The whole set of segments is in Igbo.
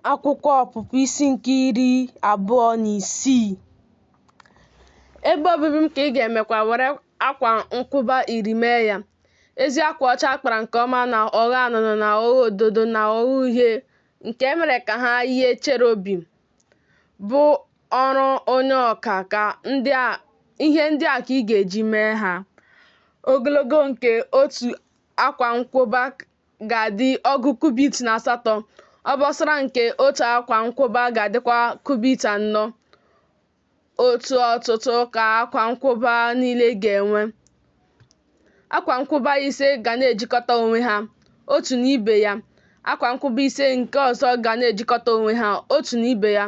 Akwụkwọ Ọpụpụ isi nke 26. Ebe obibi m ka ị ga-emekwa, were akwa nkwụba 10 mee ya. Ezi akwa ọcha a kpara nke ọma na ogho anụnụ na ogho ododo na ogho uhie nke e mere ka ha yie cherubim, bụ ọrụ onye ọka ka ihe ndị a ka ị ga-eji mee ha. Ogologo nke otu akwa nkwụba ga-adị ọgụ kubit na asatọ, obosara nke otu akwa nkwụba ga-adịkwa kubit anọ. Otu ọtụtụ ka akwa nkwụba niile ga-enwe. Akwa nkwụba ise ga na-ejikọta onwe ha, otu na ibe ya. Akwa nkwụba ise nke ọzọ ga na-ejikọta onwe ha, otu na ibe ya.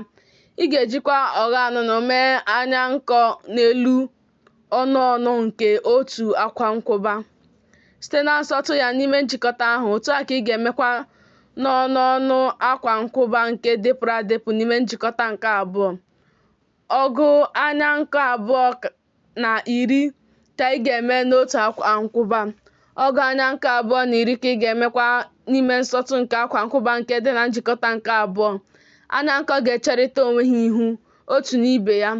Ị ga-ejikwa ogho anụnụ mee anya nko n'elu ọnụ ọnụ nke otu akwa nkwụba. Site na nsọtụ ya n'ime njikọta ahụ, otu a ka ị ga-emekwa n'ọnụ ọnụ akwa nkwụba nke dịpụrụ adịpụ n'ime njikọta nke abụọ. Ọgụ anya nko abụọ na iri ka ị ga-eme n'otu akwa nkwụba. Ọgụ anya nko abụọ na iri ka ị ga-emekwa n'ime nsọtụ nke akwa nkwụba nke dị na njikọta nke abụọ. Anya nko ga-echerịta onwe ha ihu, otu na ibe ya.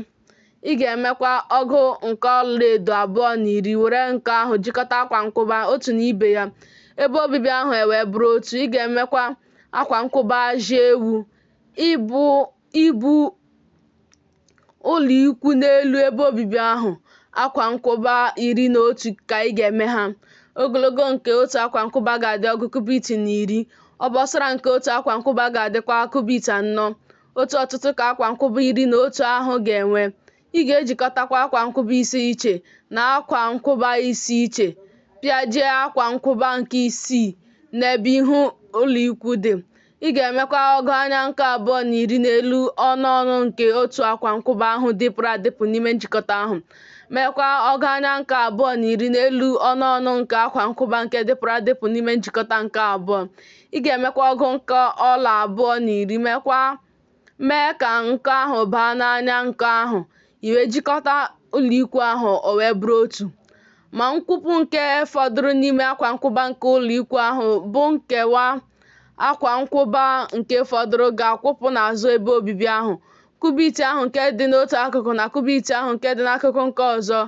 Ị ga-emekwa ọgụ nko ọlaedo abụọ na iri, were nko ahụ jikọta akwa nkwụba, otu na ibe ya. Ebe obibi ahụ ewee bụrụ otu. Ị ga-emekwa akwa nkwụba ajị ewu, ibu ụlọikwu n'elu ebe obibi ahụ. Akwa nkwụba 11 ka ị ga-eme ha. Ogologo nke otu akwa nkwụba ga-adị ọgụ kubit na iri, obosara nke otu akwa nkwụba ga-adịkwa kubit anọ. Otu ọtụtụ ka akwa nkwụba 11 ahụ ga-enwe. Ị ga-ejikọtakwa akwa nkwụba ise iche na akwa nkwụba ise iche, pịajie akwa nkwụba nke isii n'ebe ihu ụlọikwu dị. Ị ga-emekwa ọgụ anya nko abụọ na iri n'elu ọnụ ọnụ nke otu akwa nkwụba ahụ dịpụrụ adịpụ n'ime njikọta ahụ. Meekwa ọgụ anya nko abụọ na iri n'elu ọnụ ọnụ nke akwa nkwụba nke dịpụrụ adịpụ n'ime njikọta nke abụọ. Ị ga-emekwa ọgụ nko ọla abụọ na iri, mee ka nko ahụ baa n'anya nko ahụ, i wee jikọta ụlọikwu ahụ o wee bụrụ otu. Ma nkwụpụ nke fọdụrụ n'ime akwa nkwụba nke ụlọikwu ahụ bụ nkewa akwa nkwụba nke fọdụrụ ga-akwụpụ n'azụ ebe obibi ahụ, kubit ahụ nke dị n'otu akụkụ na kubit ahụ nke dị n'akụkụ nke ọzọ.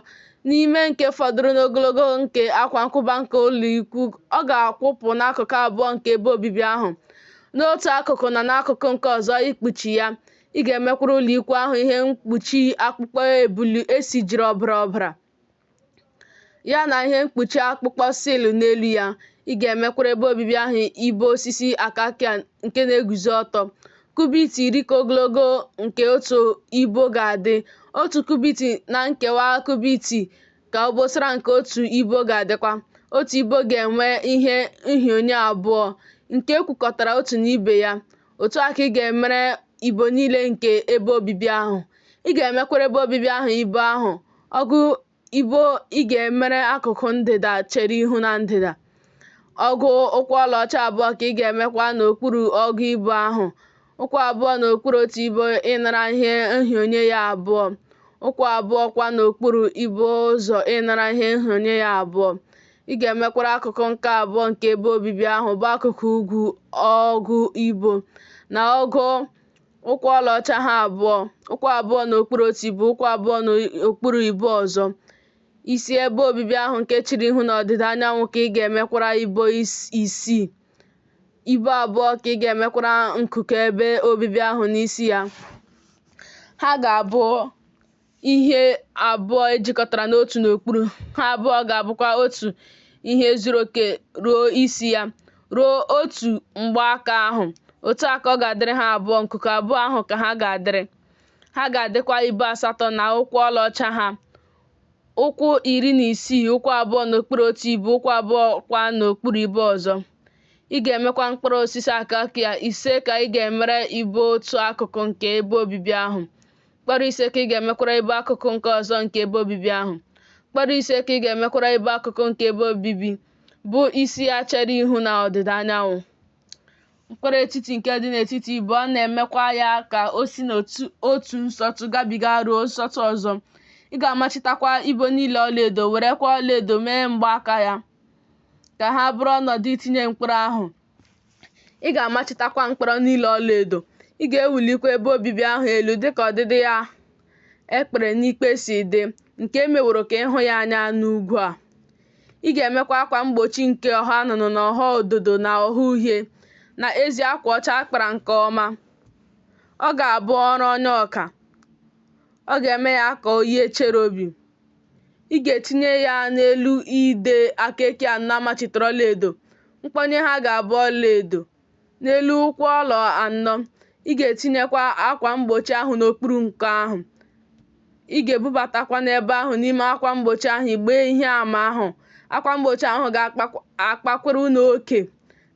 N'ime nke fọdụrụ n'ogologo nke akwa nkwụba nke ụlọikwu, ọ ga-akwụpụ n'akụkụ abụọ nke ebe obibi ahụ, n'otu akụkụ na n'akụkụ nke ọzọ ikpuchi ya. Ị ga-emekwara ụlọikwu ahụ ihe mkpuchi akpụkpọ ebulu esijiri ọbara ọbara, ya na ihe mkpuchi akpụkpọ sil n'elu ya. Ị ga-emekwara ebe obibi ahụ ibo osisi akashia nke na-eguzo ọtọ. Kubit iri ka ogologo nke otu ibo ga-adị, otu kubit na nkewa kubit ka obosara nke otu ibo ga-adịkwa. Otu ibo ga-enwe ihe nhịọnye abụọ nke e kwukọtara otu na ibe ya. Otu a ka ị ga-emere ibo niile nke ebe obibi ahụ. Ị ga-emekwara ebe obibi ahụ ibo ahụ, ọgụ ibo ị ga-emere akụkụ ndịda chere ihu na ndịda. Ọgụ ụkwụ ọlaọcha abụọ ka ị ga-emekwa n'okpuru ọgụ ibo ahụ, ụkwụ abụọ n'okpuru otu ibo ịnara ihe nhịọnye ya abụọ, ụkwụ abụọ kwa n'okpuru ibo ọzọ ịnara ihe nhịọnye ya abụọ. Ị ga-emekwara akụkụ nke abụọ nke ebe obibi ahụ, bụ akụkụ ugwu, ọgụ ibo na ọgụ ụkwụ ọlaọcha ha abụọ, ụkwụ abụọ n'okpuru otu ibo, ụkwụ abụọ n'okpuru ibo ọzọ. Isi ebe obibi ahụ nke chere ihu n'ọdịda anyanwụ ka ị ga-emekwara ibo isii. Ibo abụọ ka ị ga-emekwara nkuku ebe obibi ahụ n'isi ya. Ha ga-abụ ihe abụọ ejikọtara n'otu n'okpuru. Ha abụọ ga-abụkwa otu ihe zuru oke ruo isi ya, ruo otu mgbaaka ahụ. Otu a ka ọ ga-adịrị ha abụọ, nkuku abụọ ahụ ka ha ga-adịrị. Ha ga-adịkwa ibo asatọ na ụkwụ ọlaọcha ha, ụkwụ 16, ụkwụ abụọ n'okpuru otu ibo, ụkwụ abụọ kwa n'okpuru ibo ọzọ. Ị ga-emekwa mkpọrọ osisi akashia ise ka ị ga-emere ibo otu akụkụ nke ebe obibi ahụ. Mkpọrọ ise ka ị ga-emekwara ibo akụkụ nke ọzọ nke ebe obibi ahụ. Mkpọrọ ise ka ị ga-emekwara ibo akụkụ nke ebe obibi, bụ isi ya chere ihu na ọdịda anyanwụ. Mkpọrọ etiti nke dị n'etiti ibo a na-emekwa ya ka o si n'otu nsọtụ gabiga ruo nsọtụ ọzọ. Ị ga-amachitakwa ibo niile ọlaedo, werekwa ọlaedo mee mgbaaka ya, ka ha bụrụ ọnọdụ itinye mkpọrọ ahụ. Ị ga-amachitakwa mkpọrọ niile ọlaedo. Ị ga-ewulikwa ebe obibi ahụ elu dị ka ọdịdị ya e kpere n'ikpe si dị, nke e meworo ka ị hụ ya anya n'ugwu a. Ị ga-emekwa akwa mgbochi nke ogho anụnụ na ogho ododo na ogho uhie na ezi akwa ọcha a kpara nke ọma. Ọ ga-abụ ọrụ onye ọka. Ọ ga-eme ya ka o yie cherubim. Ị ga-etinye ya n'elu ide akeke anọ a machitere ọlaedo. Mkpọnye ha ga-abụ ọlaedo. N'elu ụkwụ ọla anọ, ị ga-etinyekwa akwa mgbochi ahụ n'okpuru nko ahụ. Ị ga-ebubatakwa n'ebe ahụ n'ime akwa mgbochi ahụ igbe ihe ama ahụ. Akwa mgbochi ahụ ga-akpakwuru n'oke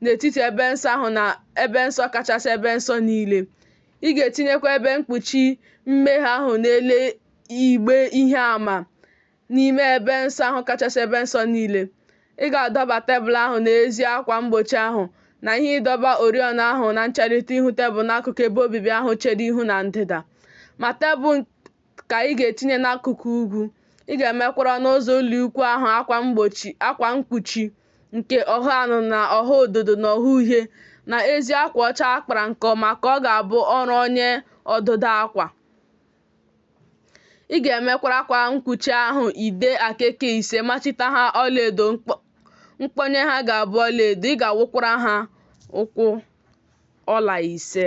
n'etiti ebe nsọ ahụ na ebe nsọ kachasị ebe nsọ niile. Ị ga-etinyekwa ebe mkpuchi mmehie ahụ n'elu igbe ihe ama n'ime ebe nsọ ahụ kachasị ebe nsọ niile. Ị ga-adọba tebụl ahụ n'ezi akwa mgbochi ahụ na ihe ịdọba oriọna ahụ na ncherịta ihu tebụl n'akụkụ ebe obibi ahụ chere ihu na ndịda. Ma tebụl ka ị ga-etinye n'akụkụ ugwu. Ị ga-emekwara ọnụ ụzọ ụlọikwuu ahụ akwa mkpuchi nke ogho anụnụ na ogho ododo na ogho uhie na ezi akwa ọcha a kpara nke ọma ka ọ ga-abụ ọrụ onye ọdụdụ akwa. Ị ga-emekwara akwa mkpuchi ahụ ide akeke ise machite ha ọlaedo mkpọnye ha ga-abụ ọlaedo. Ị ga-awụkwara ha ụkwụ ọla ise.